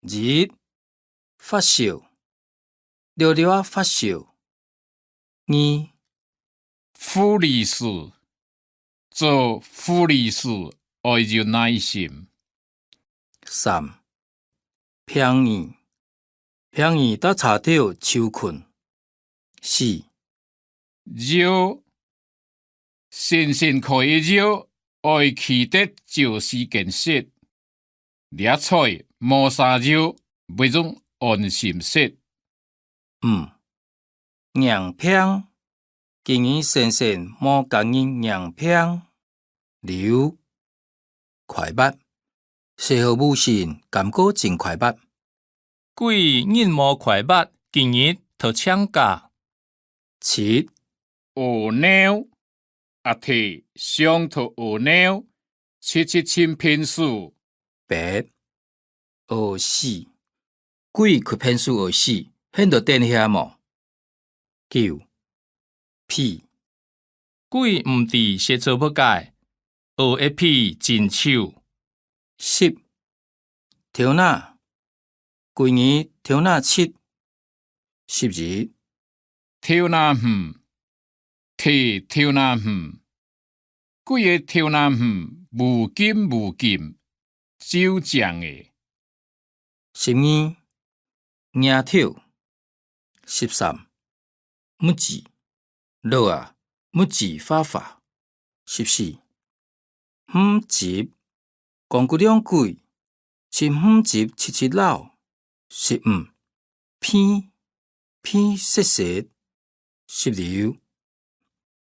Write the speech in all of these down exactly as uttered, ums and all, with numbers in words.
一、發燒，略略仔發燒。二、護理師，做護理師愛有耐心。三、病人，病人在車頭就睏。四、藥，先生開个藥愛記得照時間食。 這菜無痧藥，會用安心食。五、癢病，今日先生無教人癢病。六、快活，細號母親感覺真快活。幾日無快活，今日特請假。七、屙尿，阿弟想討屙尿，直直尋便所。八、屙屎，幾去便所屙屎，你兜等歇無？九、脾，幾毋知食做麼个，屙个脾真臭。十、頭那，幾日頭那疾。十一、頭那昏， 頭頭那昏，幾个頭那昏，無金無金，就靚个。十二、額頭。十三、目睭，老啊，目睭花花。十四、耳疾，講過兩句，就耳疾疾疾恅。十五、鼻，鼻塞塞。十六、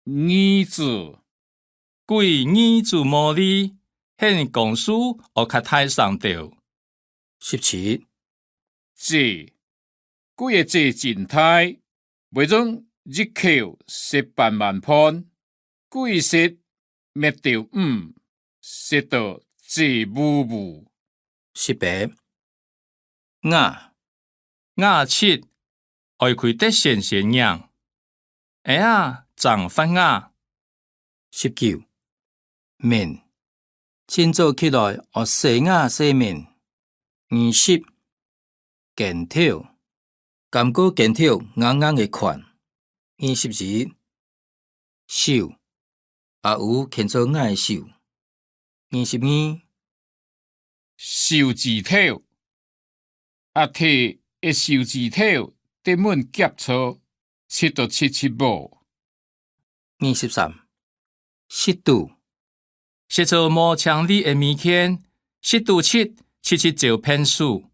耳子，幾耳子無利，你講事愛較大聲兜。十七、舌， 幾个舌真大，會用一口食半碗飯，幾食搣兜五，食到舌烏烏。十八、牙，牙疾，愛開得先先䀴。哎呀，正發牙。 十九、面，清早起來愛洗牙洗面。二十、肩頭，感覺肩頭硬硬个款。二十一、手，阿有牽著𠊎个手。二十二、手指頭，阿弟个手指頭得問夾著，疾到疾疾無。 二十三、食肚，食著無清理个物件，食肚疾，疾疾走便所。